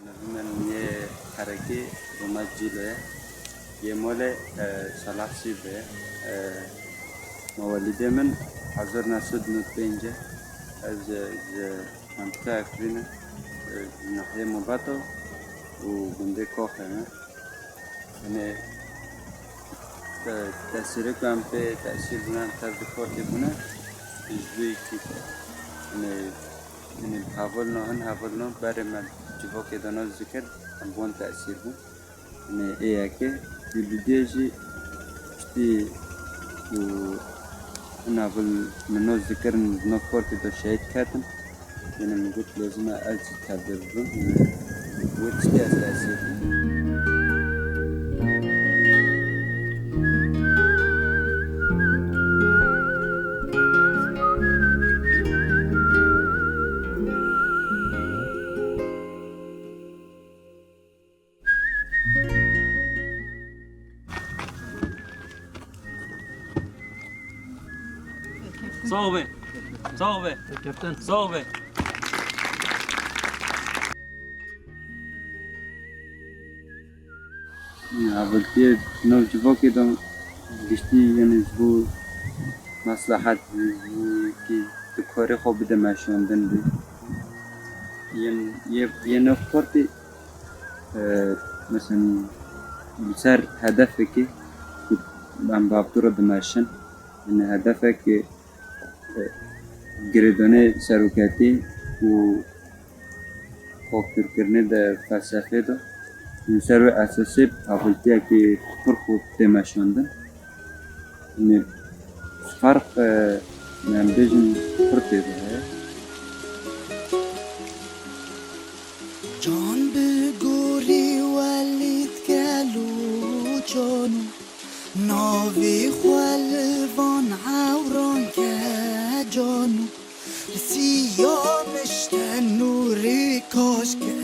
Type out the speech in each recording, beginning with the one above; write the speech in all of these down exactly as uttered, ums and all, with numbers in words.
Navê min yê Herekî Rûmet Cîlo ye. Yê molê, e, Salah Sîbe ye. E, mewelîdê min hezar neh sed û nod û pênc e. Ez, e, ji Mantîqeya Efrîn e. E, nahiyê Mobeto û gundê Koxê me. Yanî, te-, tesîrê ku em pê tesîr bûne, em tev di kortê bûne, ji bo yekî, yanî, yanî, hevalno hin, hevalno berê me civakê de nas dikir, em bi wan tesîr bûn. Yanî, ê yekê, ê dudiyê jî piştî ku hin heval min nas dikirin, di nav kortê de şehîd ketin. Yanî min got, lezim e ez jî tevde bibim. Wê tiştê ez tesîr bûm. Sağ ol be. Sağ ol be. Kaptan. Sağ ol be. Hevaltiyê nav civakê de giştî, yanî ji bo meslehet, ji bo ki tu karê xwe bide meşandin bî. Yên, yê, yê nav partî, e, mesela li ser hedefekê ku em bi hevdû re dimeşin, yani hedefekê, e, girêdanê seroketî û xwekirkirinê de felsefê de, li ser wê esasê hevaltiyekê pir xurt tê meşandin. Yanî ferq, e, em bêjin pir tê de heye. Can bi gorî welî dikelo cano, navê xwe li van hewran ke cano. Li siya mişte nûrê kaş ke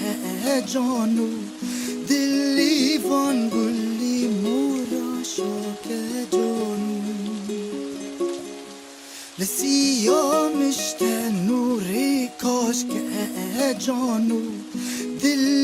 cano, dilî van gulî mora şa ke cano. Li siya mişte nûrê kaş ke cano, dil